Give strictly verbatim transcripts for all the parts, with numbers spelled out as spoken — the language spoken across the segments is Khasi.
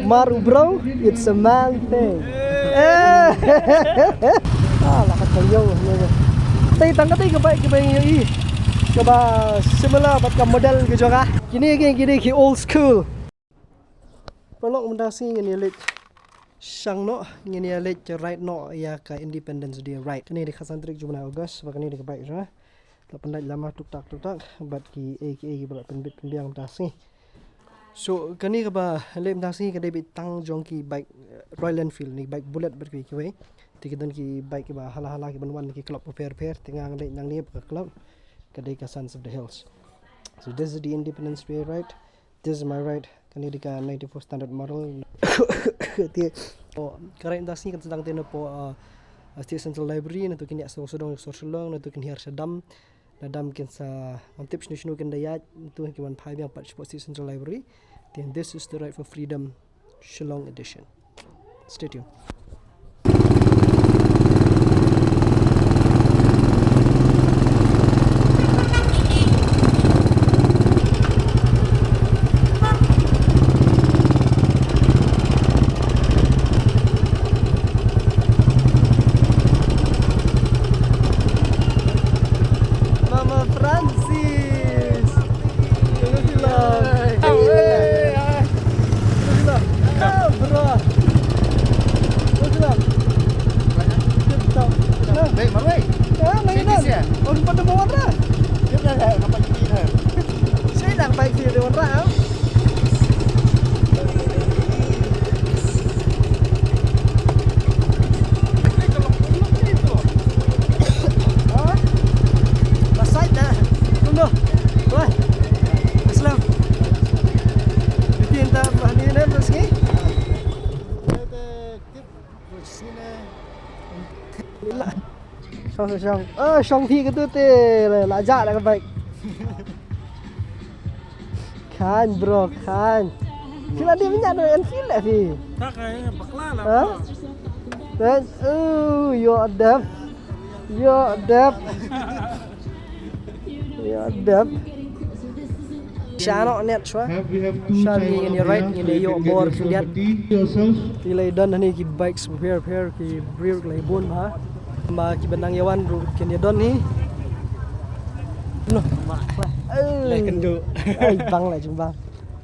Mar u bro, it's a man thing. Eh. Ah, la ka tayo. Te tang ka te ka bike ka ba ngi ïohi. Ka ba similar bad ka model ka jong nga. Kine ki, kine ki old school. Paralok, mynta sngi ngin ïa leit shang noh, ngin ïa leit ride noh ïa ka Independence Day ride. Kane dei khatsan tarik jong u bnai August, bad kane dei ka bike jong nga. La pyndait lama tuk tak tuk tak bad ki ei ki ei kiba la pynbit pynbiang mynta sngi. So kane kaba leh mynta sngi ka dei beit tang jong ki bike, eh, Royal Enfield, ne bike Bullet bad kiwei kiwei. Te ki don ki bike kiba hala hala kiban wan na ki club bapher bapher, te nga nga leh nangne bad ka club, ka dei ka Sons of the Hills. So this is the Independence Day ride. This is my ride. Kane dei ka ninety-four standard model. Te, oh, ka ride mynta sngi kan sdang te napoh, uh, State Central Library, nato kin ïaid sawdong sawdong, nato kin hiar sha dam. Na dam kin sa wan tip shano shano kin da ïaid, nato kin wan phai biang pat shapoh State Central Library. Then this is the Ride for Freedom Shillong edition. Stay tuned. Mama Francis. Tunggu sila. Tunggu sila. Ah, bro. Tunggu sila. Baik, Marwei. Ah, lagi dah. Oh, sempat ada bawa dah. Dia dah, dah, nampak gigi dah. Saya dah baik sih, dia orang. Shong, shong, shong. Oh, shong phi katu te. La, la jah da ka bike. Khan, bro, khan. Phi la dei mynta da Enfield la phi. Tak ai, bakla la. Ha? Then, oh, ïoh dep. Ïoh dep. Ïoh dep. Shano net shwa. Shwa ni ngin ïa ride, ngin ïa ïoh bor khyndiat. Ki la don hangne ki bikes pher pher, ki briew ki la bun bha. Ma kiba nang ïa wan ruh kin ïa don hi. No. Leh kynduh. Ai bang leh jingbang.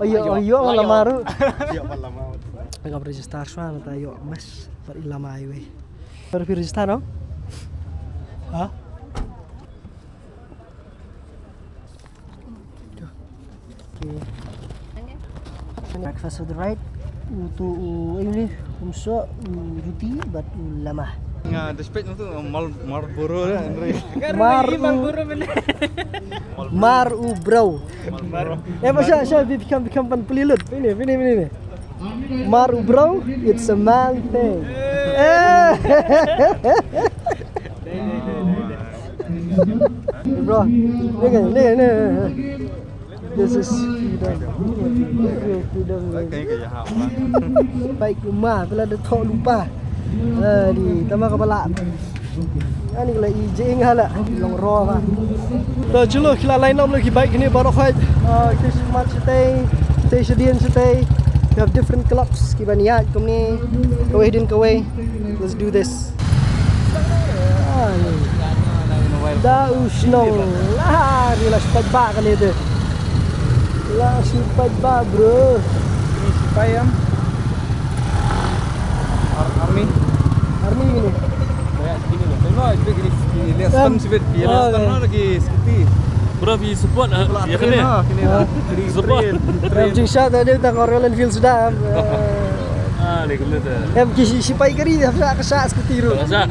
Ayo, ayo, lama ruh. Ayo, lama. Nga register shwa nangta ïoh mas. Pat i lama iwei. Baru phi register no? Ha? Okay. Breakfast of the right. Utu u, eh, ni, umso, u, ruti bad u lama. Nga despek tu Mal-, Marlboro dah, Andre. Mar u, Marlboro bener. Mar u bro. Mar. Eh, masa, masa, bi, bikam, bikam pan pelilut. Ini, ini, ini, ini. Mar u bro, it's a man thing. Eh. Bro, ni kan, ni, ni, ni. This is freedom. Real freedom, man. Bike uma, pela de thok lupa. Eh, di, tama ka balak. Ani kala i jing hala, long ro ba. To julu kila line up lagi bike ni baroh khait. Ah, kita semat setai, kita sedian setai. We have different clubs, kiban ïaid kumne. Kawei din kawei. Let's do this. Ah, ni. Da u shnong. Lah, ni lah shipai ba kali tu. Lah shipai ba, bro. Ni shipai am. Ar-, army. Army ni. Banyak sini lah. Tengok, kita gini, gini, lihat stand sibit, biar stand lagi seperti. Bro, we support, ha? Ya, kena. Kena. Support. Em, jingshah tadi tang Royal Enfield sudah, em. Ah, ni kena tu. Em, ki shi-, shipai kari, dah pernah kesak skuti tu. Kesak.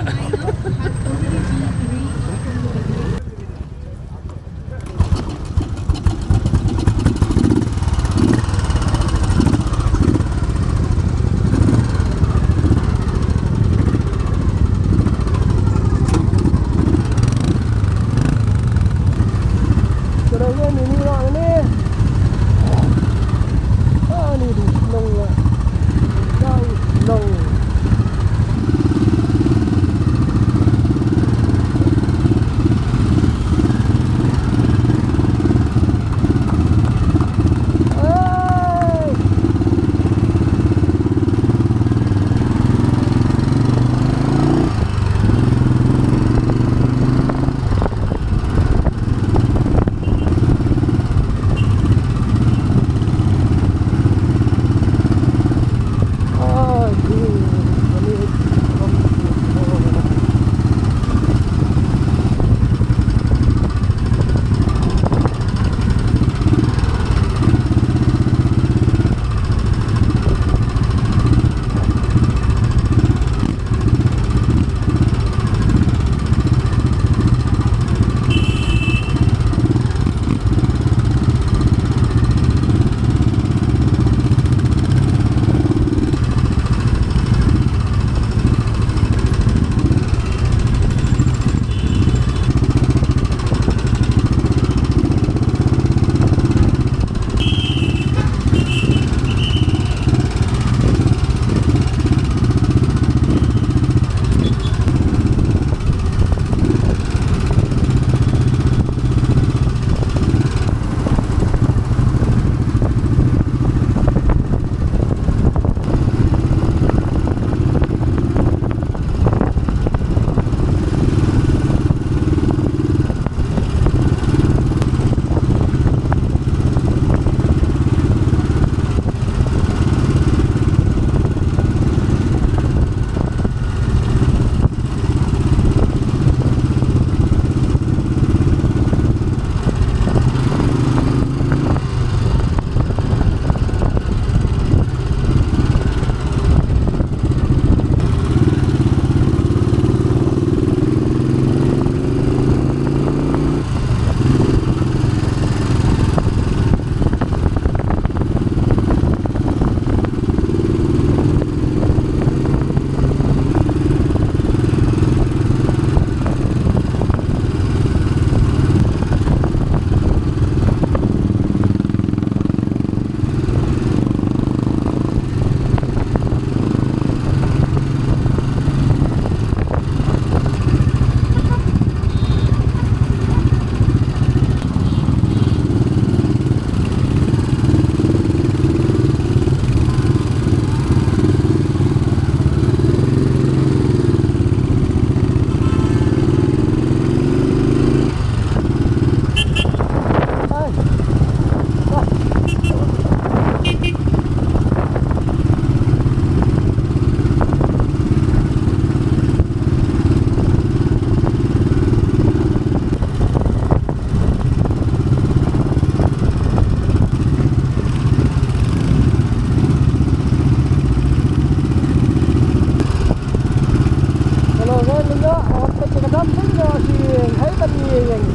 Ïeng, hei ban ïeng.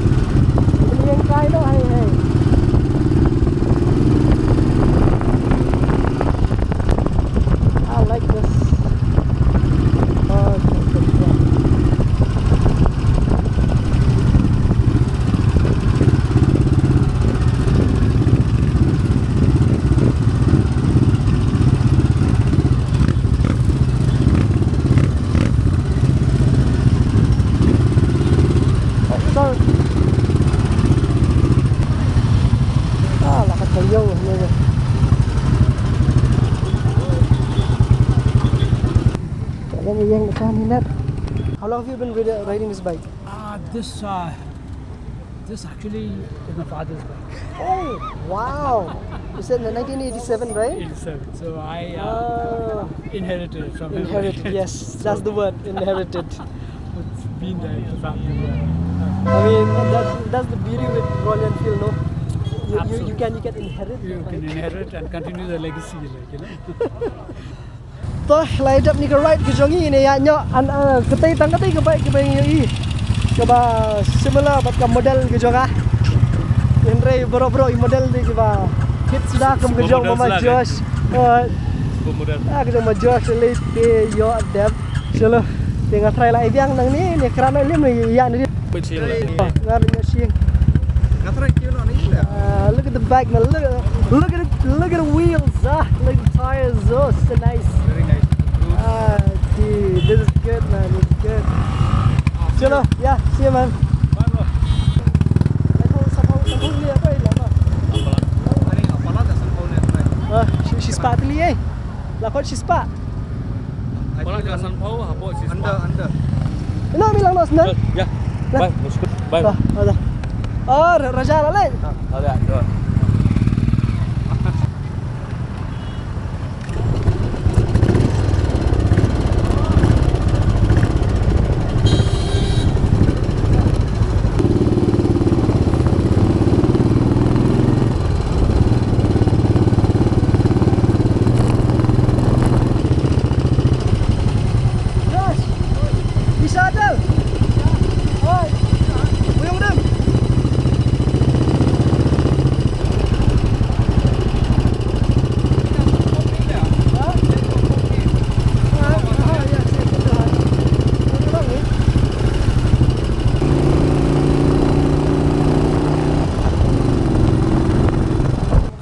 Ban ïeng kai noh, hei, hei. I like this. Oh, okay, okay, okay. Sir. Ah, la ka tayo ne. Ka la ïeng ka ni net. How long have you been rid-, riding this bike? Uh, this, uh, this actually is my father's bike. Oh, wow. You said in nineteen eighty-seven, right? Eighty-seven. So I, uh, Oh. Inherited it from him. Inherited, yes. That's the word, inherited. It's been there in the family. I mean, that's, that's the beauty with Royal Enfield, no? You, you, you can, you can inherit, you can inherit and continue the legacy, like, you know. To, la dep ni ka ride ka jong i ne ïa nyo an, ah, katei tang katei ka bike kaba ngi ïohi. Kaba similar bad ka model ka jong nga. Hynrei baroh baroh i model de kiba hit suda kum ka jong Mama Josh. Ah, ka jong Mama Josh le te ïoh dep. Chalo. Te nga try la i biang nang ni, ne kra na lim ïa ni. Nga ring na shing. Nga try kiew noh ni le. Ah, look at the back, man. Look, look at it. Look at the wheels. Ah, look at the tires. Oh, so nice. Very nice. Ah, dude, this is good, man. It's good. Chalo, yeah, see you, man. Bye, bro. Ah, shi, shispah tylli, eh. La kot shispah. Palat ka sanphew, hapoh shispah. Anda, anda. Ina mi lang nos nan. Ya. Bye. Bye. Ah, ada. Oh, Raja la leh. Ada, ada. Josh, isa dal. Oi, buyung dam.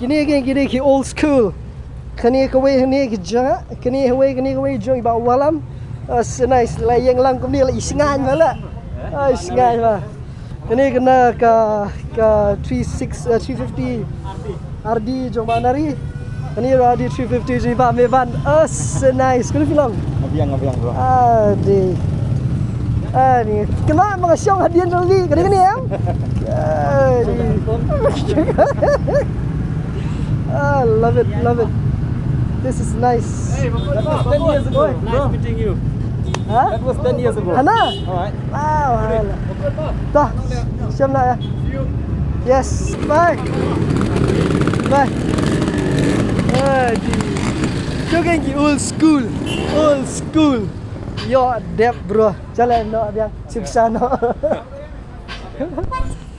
Kine ki, kine ki old school. Kane kawei, kane ki jong, kane kawei, kane kawei jong i Bah Wallam. Ah, so nice, la ïeng lang kumne la i sngewbha la. Ah, i sngewbha. Kane kane ka, ka three six, uh, three fifty R D jong Bah Nari. Kane R D three fifty jong Bah Meban. Oh, so nice. Kane phi long. Abiang, abiang, bro. Ah, di. Ah, ni. Kane ma nga shong hadien jong ni. Kane kane em. Ah, di. Ah, love it, love it. This is nice. Hey, Baba. That was ten years ago, bro. Nice meeting you. Huh? That was ten years ago. Hana? All right. Wow. Dah. Siap lah ya. Yes. Bye. Bye. Aduh. Jogging ki old school. Old school. Yo, dep, bro. Jalan no, biang. Sipsa no.